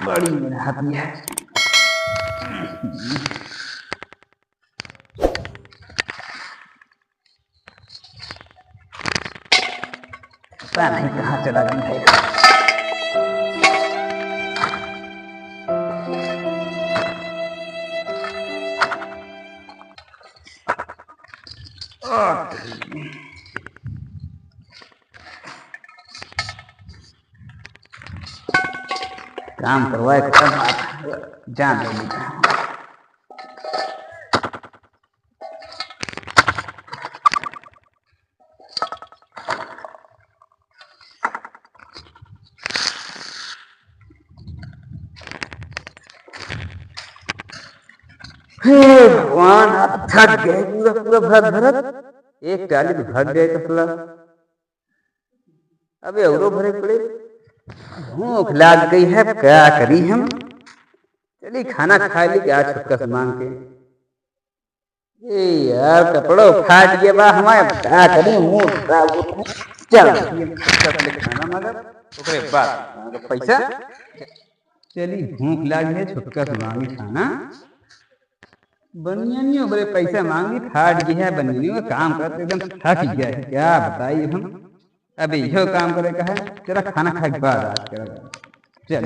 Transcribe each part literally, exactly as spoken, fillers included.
बड़ी मेहनत है। पता नहीं कहाँ चला गया है। काम करवाए के तब आप जान लेंगे। हे भगवान, आप थक गए पूरा पूरा भरत भरत। एक टाली तो भाग गए कसला। अबे औरो भरे पड़े। भूख लाग गई है, क्या करी हम? चली खाना खाए ली, क्या छुटका से मांग के। ए यार, कपड़ो फाट गया बा हमारे, का करी, मुंह खराब हो गया। चल, ये छुटका से लेके खाना मांगा, ओकरे बाद मांगा पैसा। चली, भूख लाग है, छुटका से मांगी खाना। बनिया नहीं, ओकरे पैसा मांगी, फाट गया है बनिया नहीं, वो काम करते एकदम थक गया है, क्या बताई हम। अबे इहो काम करे का है, तेरा खाना खाए के बाद आज करेगा। चल।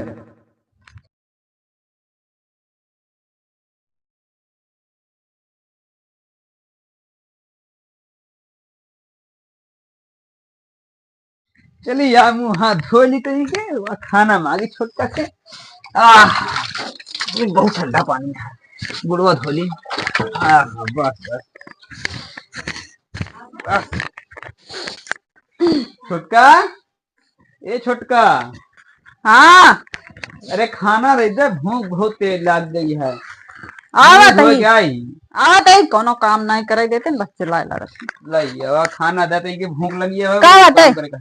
चली यार, मुंह हाथ धो ली तनी के, वह खाना मांगी छोटका से। आह, ये बहुत ठंडा पानी है, गुड़वा धो ली। आह, बस, बस। आह। छोटका, ए छोटका। हाँ। अरे खाना दे दे, भूख बहुत तेज लाग गई है। आवत मुंह धो ही। के आई। आवत ही, कोनो काम नहीं करे देते, बस चिल्लाए लड़त। लइया, खाना दे दे के भूख लगी है, का बाटे? काम करे का।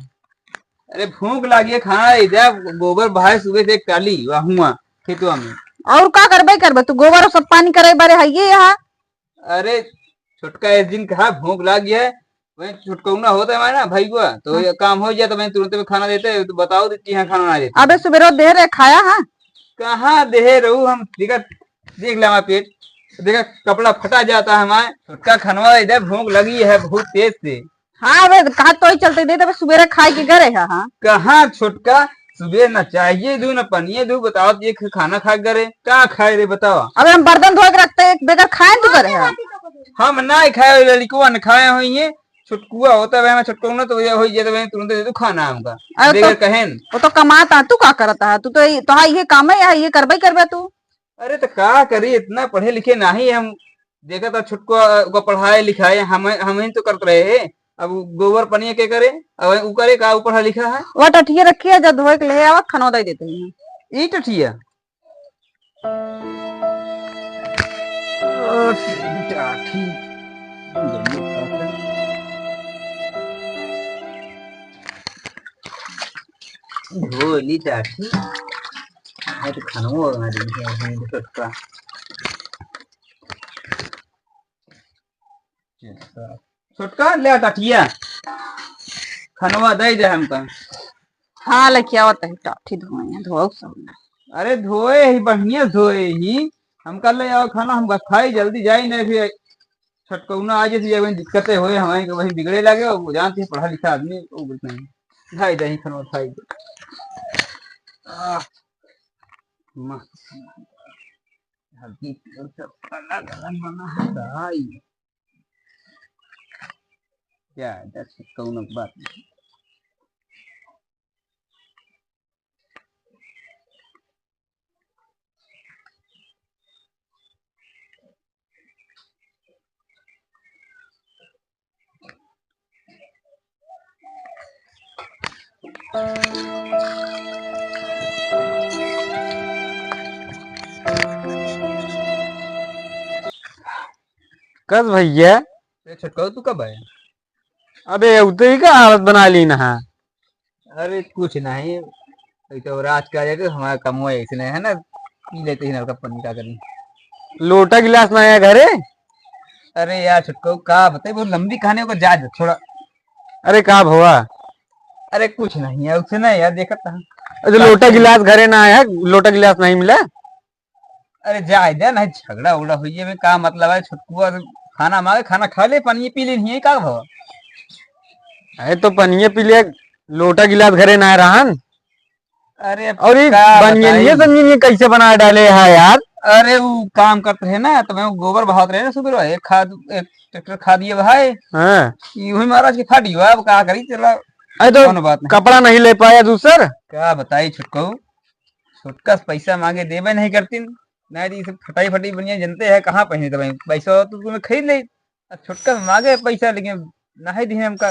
अरे भूख लगी है, खाना दे दे, गोबर बहाए सुबह से एक टाली, वह हुआ खेतवा में। और का करबे करबे तू, गोबर सब पानी करे बारे है ये यहाँ। अरे छोटका एक दिन कहा भूख लागी है, वही छुटकौना होता है हमारा ना भईवा, तो हाँ। ये काम हो जाता, वही तुरंत में खाना देते, तो बताओ देती है खाना ना देते। अबे सुबेरो देर है खाया, हाँ? कहाँ देहे रहू हम, देखा, देख ले हमारा पेट, देखा कपड़ा फटा जाता है हमारा। छोटका खनवा इधर भूख लगी है बहुत तेज से। हाँ, अबे कहा तो ही चलते दे, तब सुबेरे खाए के घरे है, हाँ। कहाँ छोटका, सुबह न चाहिए दू, न पनिए दू, बताओ ये खाना खा के घरे, का खाए रे बताओ? अबे हम बर्तन धोए के रखते, एक बेगर खाए तू घरे है। हम ना खाए, लड़कुआ न खाए होइए, छोटकुआ होता है, छोटकुआ ना तो ये हो जाता है, तुरंत दे दू खाना हमका। अरे बेगर तो, कहेन। वो तो कमाता, तू का करता है? तू तो ये, तो हाँ, ये काम है, या ये करबे ही करबे तू। अरे तो का करी, इतना पढ़े लिखे नाही हम। देखा था छुटको, ओका पढ़ाए लिखाए हम, हम ही तो करत रहे हैं। अब गोबर पनिया के करे, अब उ करे का, उ पढ़ा लिखा है। वह टठिया रखी है, जब धोए के ले आवा, खाना दे देते हैं। ई टठिया। ओ, टाठी। धो ली टाठी। मैं तो खानवा बना दी है, छोटका। छोटका, ले आ टाठिया। खनवा दे दे हमका। हाँ, लेके आवत है टाठी धोए, धोए सब ना। अरे धोए ही, बढ़िया धोए ही। हमका ले आओ खाना, हम खाई जल्दी जाई, नहीं फिर छटकौना आ जाती है, वहीं दिक्कतें होए हमारे, वहीं बिगड़े लगे, और वो जानते हैं पढ़ा लिखा आदमी, वो बोलते हैं। खाई दे ही खनवा, खाई दे। आह, मस्त। हल्दी पियर सब अलग अलग बना है भाई। क्या है, दस कौनो बात नहीं। कस भैया? ए, छोटका, तू कब आया? अबे, उतरी का हालत बना ली ना। अरे, कुछ नहीं, ऐसे और आज का जाके हमारा कमवा ऐसे नहीं है ना, पी लेते ही नलका पानी, का करी। लोटा गिलास ना आया घरे? अरे यार, छोटका, का बताई, बहुत लंबी कहानी होगा, जा, जा, छोड़ा। अरे, का भवा? अरे, कुछ नहीं है, उसे नहीं यार, देखत था। अरे, लोटा गिलास घरे ना है, लोटा गिलास नहीं मिला। अरे, जाए दे, नहीं झगड़ा उगड़ा होइए में का मतलब है? छोटकुआ से खाना मांगे, खाना खा ले, पानी पी ले, नहीं है का भवा? अरे, तो पनिये पी ले, लोटा गिलास घरे ना रहन। अरे, अब और ये का बनियनिये बताई? सनियनिये कैसे बना डाले है यार? अरे, वो काम करते रहे ना, तो मैं वो गोबर बहात रहे ना सुबह, एक खाद, एक ट्रैक्टर खाद ये भाई। हाँ। यूं ही महाराज के फाटी हुआ, अब का करी, चला, अरे, तो कौनो बात नहीं। कपड़ा नहीं ले पाया दूसर? का बताई छोटकऊ, छोटका से पैसा मांगे, देबे नहीं करतीन। नहीं तो ये सब फटाई फटी बनिया जनते हैं, कहाँ पहने तो भाई, पैसा हो तो तुम्हें खरीद ले। अब छोटका से मांगे पैसा, लेकिन नहीं दिए हमका।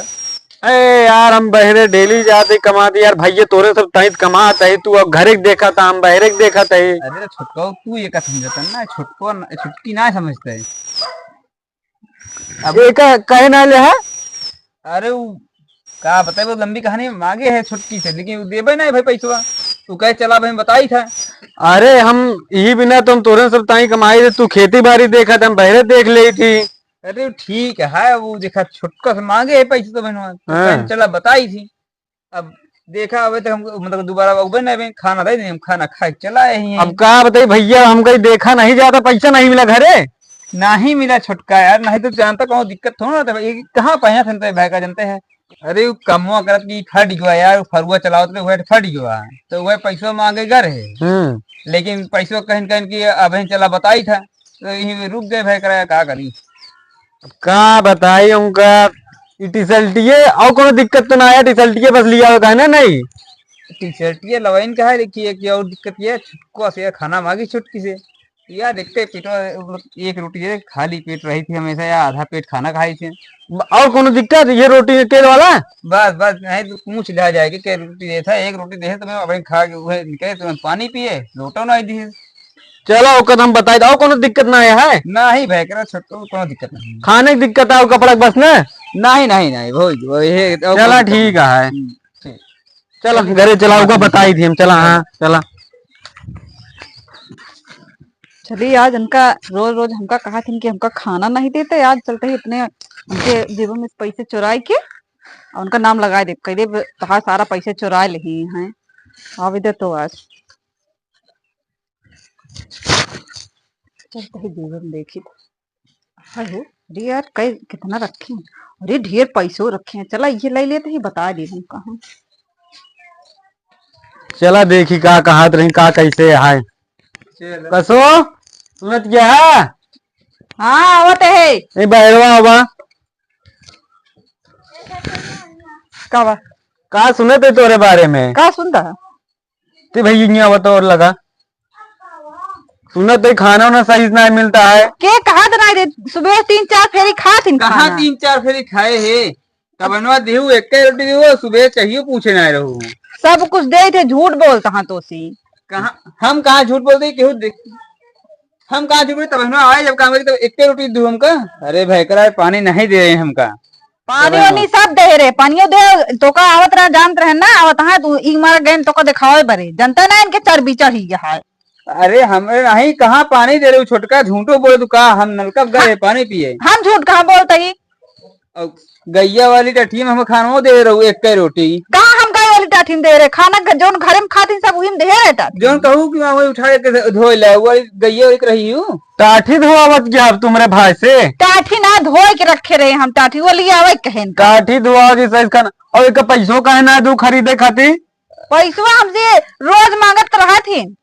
अरे यार, हम बहरे डेली जाते कमाते यार, भैया तोरे सब तहित कमात है, तू अब घरे के देखा था, हम बहरे के देखा था। अरे तो छोटका, तू ये का समझता ना, छोटको न-, छोटकी ना समझता है। अब एका कहे ना ले है? अरे उ का बताए, वो लंबी कहानी, मांगे है छोटकी से, लेकिन वो देबे नहीं भाई पैसवा। तू कहे चला भाई बताई था। अरे हम यही बिना तो हम तोरे सब ताई कमाई थे, तू खेती बाड़ी देखा था, हम बहरे देख ले थी। अरे ठीक है, वो देखा छोटका से मांगे है पैसे तो बहनवा, तो हाँ। कहे चला बताई थी। अब देखा, अबे तक हम, मतलब, दोबारा अबे नहीं, अबे खाना दे दे, हम खाना खा के चला आए ही हैं। अब का बताई भैया, हमका ही देखा नहीं जाता, पैसा नहीं मिला घरे। नहीं मिला छोटका यार, नहीं तो जानता कौनो दिक्कत थोड़ा था। ये कहाँ पहुँचा था भाई का, जानते हैं? अरे, वो कमवा करत की फट गवा यार, फरुआ चलावत रहे, वह फट गवा, तो वह पैसवा मांगे घर है। हम्म। लेकिन पैसवा कहीं, कहीं की अबे चला बताई था, तो यहीं पे रुक गए भाई, करा का करी। अब का बताई उनका, ई टी शर्टिये, और कोनो दिक्कत तो ना आया, टी शर्टिये बस लिया होगा ना, नहीं? टी शर्टिये लवाइन का है, लेकिन एक और दिक्कत ये है, छुटको से खाना मांगी छुटकी से, यार, देखते पेटवा, एक रोटी है, खाली पेट रही थी हमेशा, या आधा पेट खाना खाई थी। और कोनो दिक्कत, ये रोटी तेल वाला? बस, बस, नहीं तो पूछ लिया जाए कि क्या रोटी दे था, एक रोटी दे तो मैं अबे खा के वह निकले, तो मैं पानी पिए, लोटो नहीं दिए। चलो, ओकर हम बताई दो, कोनो दिक्कत ना है, है? नहीं भाई, करा छोटको, कोनो दिक्कत नहीं। खाने की दिक्कत है, और कपड़ा के बस ना? नहीं, नहीं, नहीं, वही, वही है, और चला, कोनो दिक्कत ठीक नहीं। है। हम्म, ठीक। चला, चलिए। घरे चला, ओका बताई थी हम, चला, हाँ, चला। चलिए, आज उनका रोज रोज हमका कहा थी कि हमका खाना नहीं देते, आज चलते ही इतने उनके जेबों में से पैसे चुराई के और उनका नाम लगाए दे, कह दे, "तोहार सारा पैसे चुराए लेही हैं।" आवे दे तो आज। चलते ही जीवन देखी। हाय हो, अरे यार, कई, कितना रखे हैं? अरे, ढेर पैसो रखे हैं। चला, ये ले लेते ही, बता दे हम कहाँ। चला, देखी का कहत रही, का कैसे है। चला। कसो, सुनत क्या है? हाँ, आवत है। ए, बहरवा आवा। का बा? का सुनत है तोरे बारे में? का सुनता है? ते भाई, इन्हें आवत और लगा। सुनत है, खाना वाना सही से नहीं मिलता है। के कहा तो नहीं रे, सुबह तीन चार फेरी खा थी कहाँ खाना। तीन चार फेरी खाए है? तब बनवा देहू, एक ही रोटी देहू, सुबह चाहिए पूछे ना रहू। सब कुछ दे थे, झूठ बोलता हाँ तो सी। कहाँ, हम कहाँ झूठ बोलते, केहू देख, हम कहाँ झूठ बोलते, तब बनवा आए जब काम करी, तब एक ही रोटी दू हमका। अरे भाई, करा पानी नहीं दे रहे हमका। पानी तब वानी सब दे रहे, पानियो दे, तोका आवत रहा, जानत रहे ना, आवत हाँ, तू ई मार गए, तोका दिखावे बरे, जनता ना इनके चर्बी चढ़ी गया है। अरे, हमरे नहीं, कहाँ पानी दे रहे हो छोटका, झूठो बोले तू का, हम नलका गए पानी पिए। हम झूठ कहाँ बोलते ही? और गैया वाली टट्ठी में हम खानो दे रहे हो, एक के रोटी। कहाँ हम गैया वाली टट्ठी में दे रहे? खाना ग-, जौन घरे में खाती सब उही में दे रहे टट्ठी। जौन कहू कि वहाँ वही उठा के धोए ला, वो गैया वाली रही हूँ। टाठी धोआवत क्या अब तुमरे भाई से? टाठी ना धोए के रखे रहे हम, टाठी वो लिए आवे कहेन। टाठी धोआवत इस, इसका न-, और एक पैसो काहे ना दू खरीदे खातिर? पैसवा हमसे रोज मांगत तो रहा थी।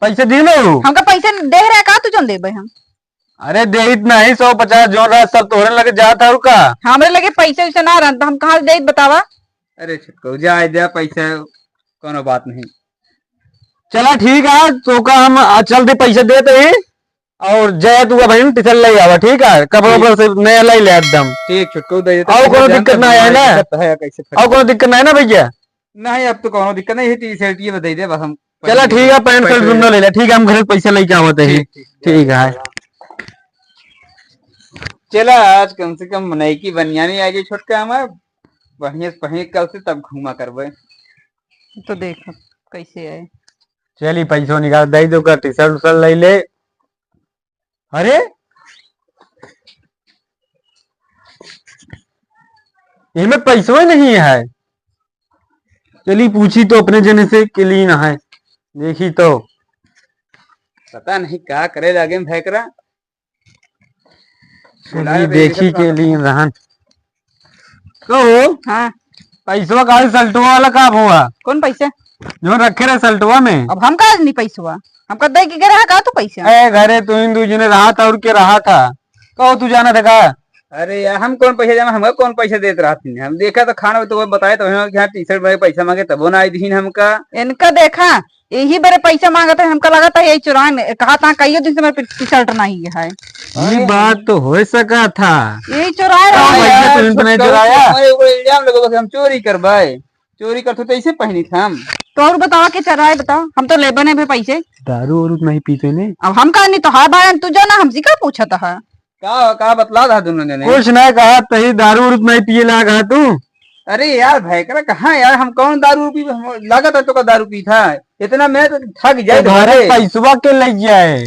पैसे दी लो। हमका पैसे दे रहे का तू जौन देबे हम? अरे देहित नहीं, सौ पचास जौन रहा सब तोहरे लगे जात है और का? हमरे लगे पैसे वैसे ना रहन तो हम कहाँ से देत बतावा? अरे छटकऊ, जाए दे पैसे, कोनो बात नहीं। चला ठीक है, तो का हम, आ, चल दे पैसे देते ही। और जय तू बहन टिसल ले आवा, ठीक है? कपड़ा ठीक। वपड़ा से नया लाई ले एकदम। ठीक, छुटको दे देता और है, कोनो जानता दिक्कत ना है ना? दिक्कत है, कैसे और कोनो दिक्कत ना है ना भैया? नहीं, अब तो कोनो दिक्कत नहीं है, टी शर्ट ये बताई दे बस हम चला, ठीक है, पैंट शर्ट दोनों ले ले, ठीक है, हम घर से पैसा लेके आवत है। ठीक, ठीक। ठीक है। चला, आज कम से कम नई की बनियानी आ गई छोटका हमार, बढ़िया से पहन के कल से तब घूमा करबे। तो देख कैसे है। चली, पैसो निकाल दे दो का, टी शर्ट उशर्ट ले ले। अरे, इनमें पैसो ही नहीं है। चली पूछी तो अपने जने से के लीन है, देखी तो। पता नहीं का करे लागे में भैकरा। चली देखी के लीन रहन। कहो। हाँ। पैसवा काहे सल्टवा वाला का हुआ? कौन पैसा? जो रखे रहे सल्टवा में। अब हम का नहीं पैसवा? हमका दे के रहा का तू पैसा? ए, घरे तू ही दू जने रहा था और के रहा था? कहो तू जाना था का? अरे यार, हम कौन पैसा जमा, हमका कौन पैसा देत रहती है? हम देखा तो खाना तो वो बताए तो हम यहाँ टी शर्ट में पैसा मांगे तबो ना आई दीन हमका। इनका देखा, यही बरे पैसा मांगत है, हमका लगत है यही चुरान, कहा था कईयो दिन से मेरे टी शर्ट नहीं है। ये बात तो हो सका था। यही चुराए रहा है। पैसा तो इनसे नहीं चुराया। हमारे ऊपर इल्जाम लगो कि हम चोरी करबे, चोरी करते तो ऐसे पहनी था हम। तो और बताओ के चुराए, बताओ, हम तो लेबे नहीं भे पैसे। दारू और नहीं पीते ने। अब हम कहा नहीं तो है भाई, तू जाना हमसे का पूछत है? का, का बतला रहा दोनों जने? कुछ नहीं कहा, तही दारू उरू नहीं पिए लाग हा तू? अरे यार भैकरा, कहाँ यार, हम कौन दारू पी, हम, लागत है तो का दारू पी था? इतना मैं तो थक जाए तो घरे तुम्हारे। पैसवा के ले जाए?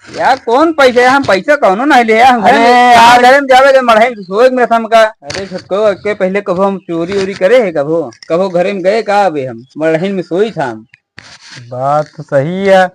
यार कौन पैसा है, हम पैसा कौनो नहीं ले, हम घर अरे में, यार। घर में जावे के मढ़ई में सोए में था हमका। अरे छोटको, के पहले कभो हम चोरी ओरी करे है कभो? कभो घरे में गए का? अबे हम मढ़ई में सोई था हम। बात तो सही है,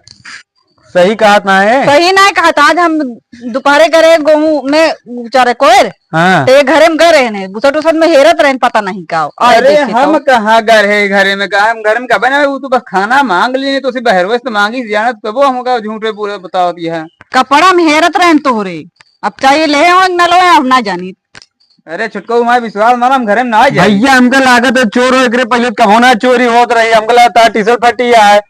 सही कहत ना है। सही ना कहत। आज हम दोपहरे करे गेहूं में चरे कोयर, हाँ। तो ये घरे में गए रहे ने, बुसट उसट में हेरत रहे, पता नहीं का। आज अरे देखे हम तो। कहाँ गए रहे घरे में, कहाँ हम घरे में कबे ना, वो तो बस खाना मांग लिए, तो उसे बहरवे से तो मांगी जाना, तबो हमका झूठे पूरे बतावत है। कपड़ा में हेरत रहे तोहरे, अब चाहिए ले हो न लो, अब ना जानी। अरे छुटको, हमारे विश्वास माना, हम घरे में ना जाए। भैया हमका लागत है चोर हो, एकरे पहले कभो ना चोरी होत रही, हमका लागत है टी शर्ट फटी है।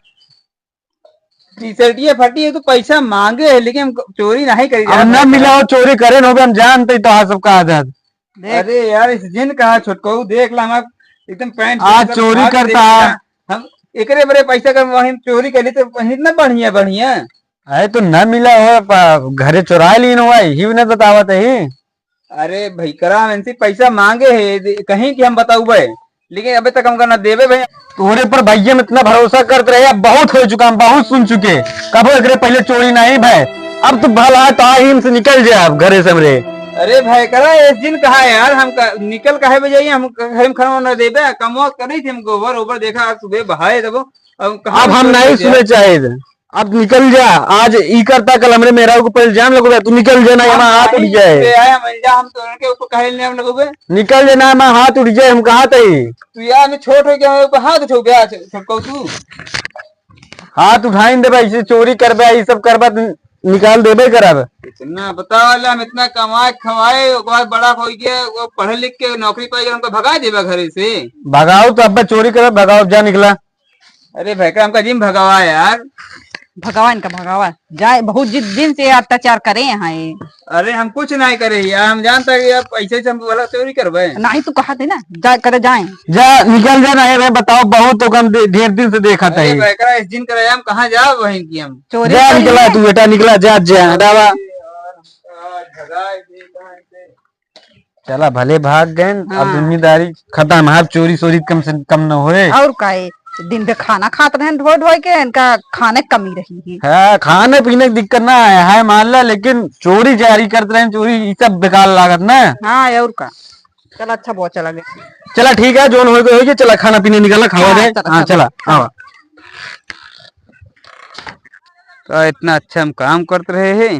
टी शर्टिया फटी है तो पैसा मांगे है, लेकिन हम चोरी नहीं करी अब जात ना है। मिला हो, चोरी करे न होबे, हम जानते ही तो हाँ सब कहा जात। देख। अरे यार, इस जिन कहा छोटको, देख ला हमार एकदम पैंट आज शर्ट चोरी फाड़ करता देख है। ला। हम एकरे बरे पैसा का वहीं चोरी कर ली तो वहीं इतना बढ़िया, बढ़िया। अरे तो न मिला हो, प-, घरे चुरा लीन हुआ, ही न बतावत है। अरे भैकरा, हम इनसे पैसा मांगे है, दे-, कहीं कि हम बताउबे, लेकिन अबे तक हमका ना देवे भैया। तोरे पर भैया हम इतना भरोसा करत रहे, अब बहुत हो चुका, हम बहुत सुन चुके। कबो एकरे पहले चोरी नहीं भय, अब तो भला तो ही हमसे निकल जाए अब घरे से हमरे। अरे भैकरा, इस दिन कहा यार, हम का, निकल काहे बे जाइए, हम घर में खाना ना देबे, कमवा करे थे हम गोबर ओबर देखा, आज सुबह बहाए देबो, अब कहाँ अब हम चोरी नहीं कर दिया? सुने चाहिए। अब निकल जा, आज ई करता, कल हमरे मेहरारू के ऊपर इल्जाम लगोगा, तू निकल जा, ना हम हमारा हाथ उठ नहीं जाए। ले आए, हम जा, हम तो उनके ऊपर काहे इल्जाम लगोगे? निकल जा, ना हमारा हाथ उठ जाए, हम कहा तही। तू यार, मैं छोट हो गया, मेरे ऊपर हाथ उठाओ बे, छोटको तू। हाथ उठाई देबे, ऐसे चोरी करबे, ये सब करबे, तो निकाल देबे करब। इतना बताओ, हम इतना कमाए खवाए, ओकर बाद बड़ा हो गया, वो पढ़े लिख के नौकरी पाई गया, हमको भगा देबे घरे से। भगाओ तो अब्बे चोरी करबे, भगाओ, जा निकला। अरे भैया, हमका जिम भगावा यार। भगावा इनका, भगावा। जाए, बहुत जि-, दिन से अत्याचार करे यहाँ ये। अरे हम कुछ नहीं करे यार, हम जानता है कि आप ऐसे से हम वाला चोरी करबे। नहीं, तू कहा थे ना, जा, करे जाए। जा, निकल जा ना, ये बताओ, बहुत तो कम दे-, ढेर दिन से देखा था अरे ये। भैया, इस दिन करे हम कहाँ जाओ बहन की हम। चोरी जा, कर निकला लिया। तू बेटा, निकला, जा, जा, हटावा। यार, हमका भगाए दे कहाँ से। चला, भले भाग गए, अब हाँ। जिम्मेदारी खत्म है, अब चोरी सोरी कम से कम न होए। और का है, दिन भर खाना खात रहेन ढोए ढोए के, इनका खाने की कमी रही है। हाँ, खाने पीने की दिक्कत ना है, है मान ला, लेकिन चोरी जारी करत रहेन, चोरी, ई सब बेकार लागत ना। हाँ, और का। चला, अच्छा, बहुत चला गया। चला, ठीक है, जोन होए के होए के, चला, खाना पीने निकला, खावा हाँ, जाए। चला, हाँ, चला, चला, चला। हाँ। का इतना अच्छा हम काम करत रहे हैं,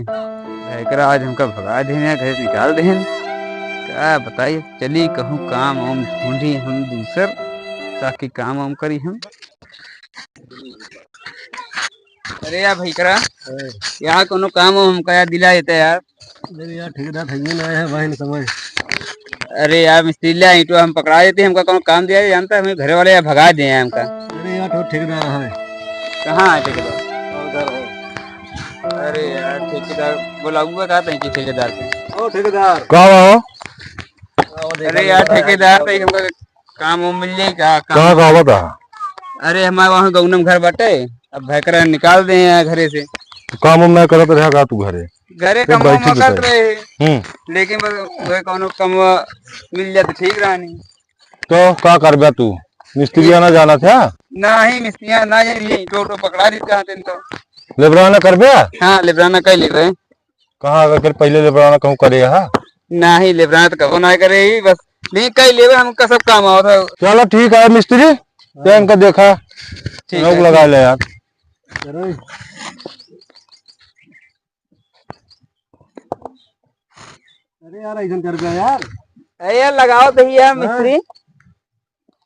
एकरा आज हमका भगा देहेन, घर से निकाल देहेन। का बताई, चली कहूँ काम वाम ढूंढी हम दूसर, ताकि काम वाम करी हम। अरे यार भैकरा, हाँ। यहाँ कोनो काम वाम हमका यार दिला देता यार। अरे यार, ठेकेदार भैया ना आए हैं, वही नहीं समझ। अरे यार, मिस्त्री ले आई तो हम पकड़ा देते, हमका कौन काम दिया है, जानता है, हमें घरे वाले यार भगा दिए हैं हमका। अरे यार, तो ठेकेदार है। कहाँ है ठेकेदार? उधर है। अरे यार, ठेकेदार बुलाऊंगा, कहा था कि ठेकेदार पे। ओ ठेकेदार। का हुआ हो? अरे यार, ठेकेदार पे हमका काम वो मिल जाए क्या? काम कहाँ, कहाँ बता? अरे, हमारे वहाँ गौनम घर बाटे, अब भैकरा निकाल दे हैं घरे से। तो काम वाम ना करत रहा का तू घरे? घरे तो काम वाम बैठी करत बैठे। रहे, हम्म। लेकिन बस वह कौनो कमवा मिल जाए तो ठीक रहा नहीं। तो का करबे तू? मिस्त्रिया ना जाना था? नहीं, मिस्त्रिया ना जानी, टोटो पकड़ा दी कहाँ तेन तो। लेबराना करबे? हाँ, लेबराना कर लेबे। कहाँ अगर पहले लेबराना कहूँ करे हा? नहीं, लेबराना तो कबो ना करे ही, बस नहीं कर लेबे, हमका सब काम आवत है। चलो ठीक है मिस्त्री, तो इनका देखा, ठीक लोग है, लगा ठीक। ले यार। अरे यार, ऐसन कर दे यार। अरे यार, लगाओ तो ही है हाँ। मिस्त्री।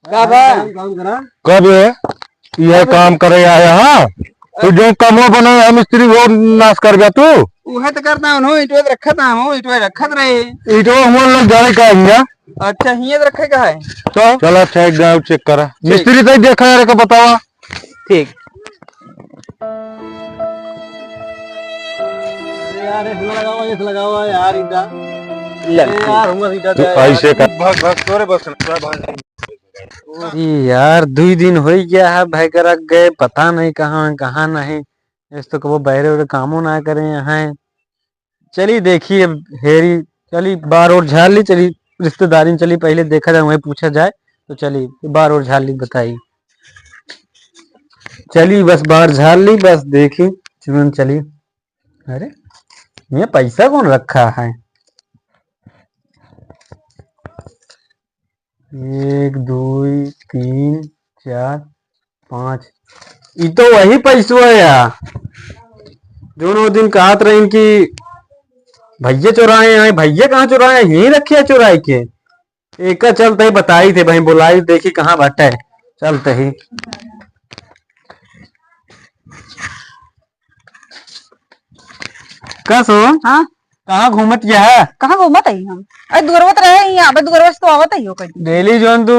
का बा? काम, काम करा। कब है? यह काम करे आया, हाँ? तो जो कमवा बना है मिस्त्री, वो नाश कर गया तू? उहे तो करता हूँ, ईंटवे तो रखत हूँ, ईंटवे रखत रहे। ईंटवा हुआ लग जाए का हिया? अच्छा, हिया तो रखे का है? तो? चला, अच्छा, एक गाँव चेक करा। ठीक। मिस्त्री तो ही देखा यार, का बतावा। ठीक। अरे यार, इसमें लगावा, इसमें लगावा यार, ईंटा। ले। अरे यार, हुआ ईंटा तो दे यार। ऐसे का? भाग, भाग, तोरे बस में, तोरे भाग। ई यार, दुई दिन होइ गया है, भाई करा गए, पता नहीं कहाँ, कहाँ नहीं। इस तो कबो बहरे उहरे कामो ना करे यहाँ। चली देखी अब हेरी, चली बार और झार ली, चली रिश्तेदारी में चली, पहले देखा जाए, वहीं पूछा जाए। तो चली बार और झार ली, बताई। चली बस बार झार ली, बस देखी चुनन चली। अरे, ये पैसा कौन रखा है? एक, दुई, तीन, चार, पाँच। ई तो वही पैसवा है यार, जोन वो दिन कहत रहीन कि भैया चुराए हैं। भैया कहाँ चुराए हैं? यहीं रखे हैं चुराए के। एका चलते ही बताई थे भाई, बुलाई देखी कहाँ बटे। चलते ही। कस हो? हाँ। कहाँ घूमत यह? कहाँ घूमत आई हम? अरे दुअरवा त रहे ही, अब दुअरवा से तो आवत ही हो कहीं। डेली जोन तू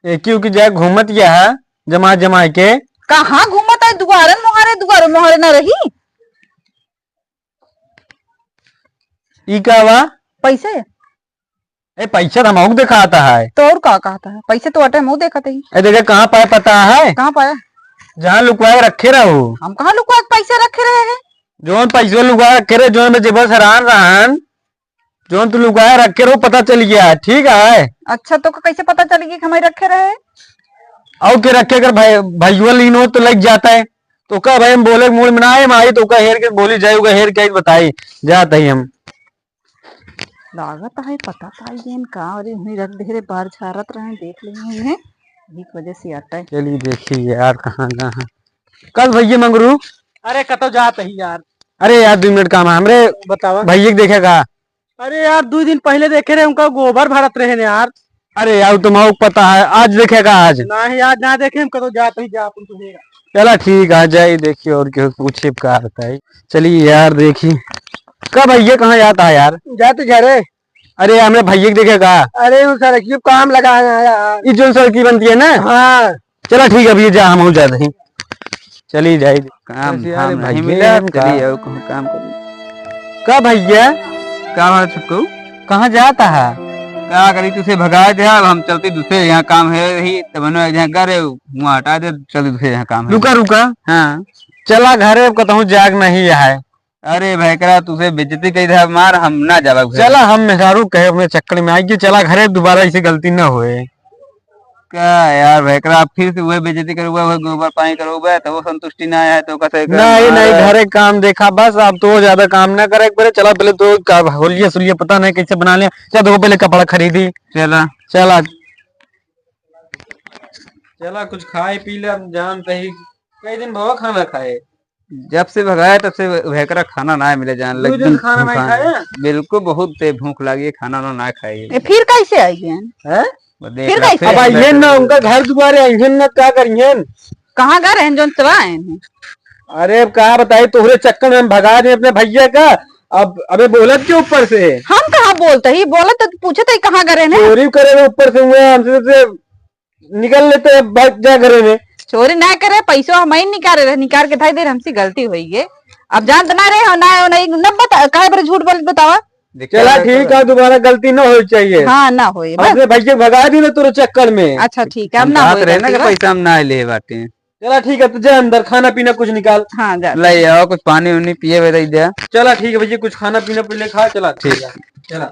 एकी उकी जाए घूमत यह, जमा जमा के। कहाँ घूमत आई? दुआरे मोहरे, दुआरे मोहरे ना रही। ई का बा? पैसे? ए, पैसा तो हमहू के देखाता है। तो और का कहता है? पैसे तो अटे मुँह देखत ही। ए, देखे कहाँ पाए पता है? कहाँ पाया? जहाँ लुकवा के रखे रहो। हम कहाँ लुकवा के पैसे रखे रहे हैं? जोन पैसवा लुकवा के रखे रहे, जोन में जेबा सरान रहन, जोन तू लुकवा के रखे रहो, पता चल गया, ठीक है? अच्छा, तो का कैसे पता चल गया कि हमारे रखे रहे? और के रखे, अगर भाई, भैया लीन हो तो लग जाता है, तो का भाई हम बोले मूड में ना आए, माई तो का हेर के बोली जाए, का हेर के बताई, जाता ही हम। लागत है, पता था ये का, अरे, उन्हीं रख दे रे, बाहर झारत रहे, देख लेंगे उन्हें, यही वजह से आता है। चलिए देखिए यार, कहाँ, कहाँ। कस भैया मंगरू? अरे, कतो जात ही यार। अरे यार, दो मिनट काम है हमरे। बतावा। भैया के देखे का? अरे यार, दो दिन पहले देखे रहे, उनका गोबर भरत रहे ने यार। अरे यार, तुम आओ पता है, आज देखे का आज? नहीं, आज ना देखे, हम कतो जात ही जा, अपन तो हेरा। चला ठीक है, जाई देखिए और क्यों पूछे का रहता है। चलिए यार, देखी कब भैया कहाँ जाता है यार? जाते जा रहे। अरे, हमरे भैया के देखे का? अरे, वो सड़क की काम लगा है यार। ई जोन सड़की बनती है ना? हाँ। चला ठीक है, अभी जा, हम हो जाते हैं। चली जाई। काम बस यार, धाम नहीं भैया मिले, हम चली का आओ, कहूँ काम करी। का भैया? का बात छुटकू? कहाँ जाता है? का करी, तुसे भगा दे, अब हम चलती दूसरे यहाँ काम है रही, तब ना यहाँ घर है, वहाँ हटा दे, चलती दूसरे यहाँ काम है। रुका, रुका। हाँ। चला घरे, अब कतहूँ जाग नहीं है। अरे भैकरा, तुसे बेइज्जती कई दे मार, हम ना जाबा घरे। चला, हम मेहरारू कहे अपने चक्कर में आई कि चला घरे, दोबारा ऐसी गलती ना होए। का यार भैकरा, फिर से वही बेइज्जती करोगे, वही गोबर पानी करोगे, तो वो संतुष्टि ना आए तो कैसे कर नहीं, नहीं, मार? घरे काम देखा बस, अब तो ज्यादा काम ना करे एक बारे। चला पहले तो का होलिया सुलिया पता नहीं कैसे बना लिया, चल देखो पहले कपड़ा खरीदी। चला। चला। चला कुछ खाए पी ले, अब जानते ही कई दिन भवा खाना खाए। जब से भगाया तब से भैकरा खाना ना मिले जान दो लग दिन एकदम खाना नहीं भूखा है। खाया? बिल्कुल बहुत ते भूख लगी है, खाना ना, ना खाए। ए, फिर कैसे आई हैं? हैं? वो देख फिर रहा कैसे? अब आइहन ना, उनका घर दुआरे आइहन ना, का करिहन? कहाँ घर हैं जोन चला आए हैं? अरे अब का बताई, तोहरे चक्कर में हम भगा दे अपने भैया का। अब अबे बोलत के ऊपर से? हम कहाँ बोलते ही, बोलत तो पूछत ही कहाँ घर हैं? चोरी करे के ऊपर से हुए हमसे से निकल लेते हैं, भाग जा घरे में। चोरी ना करे, पैसो हम ही निकाले रहे, निकाल के धाई दे, हमसे गलती होई गई। अब जानत ना रहे हो, ना, ना, ना बता, काहे पर झूठ बोल बतावा? चला ठीक है, दोबारा गलती ना होई चाहिए। हाँ, ना होई, बस। अपने भैया भगा दी ना तोरे चक्कर में। अच्छा ठीक है, अब ना होई गलती, बस। पैसा हम ना ले बाटे। चला ठीक है, तो जा अंदर खाना पीना कुछ निकाल। हाँ, जा। ले आओ, कुछ पानी उनी पिए वे दे दे। चला ठीक है भैया, कुछ खाना पीना पहले खा, चला ठीक है, चला।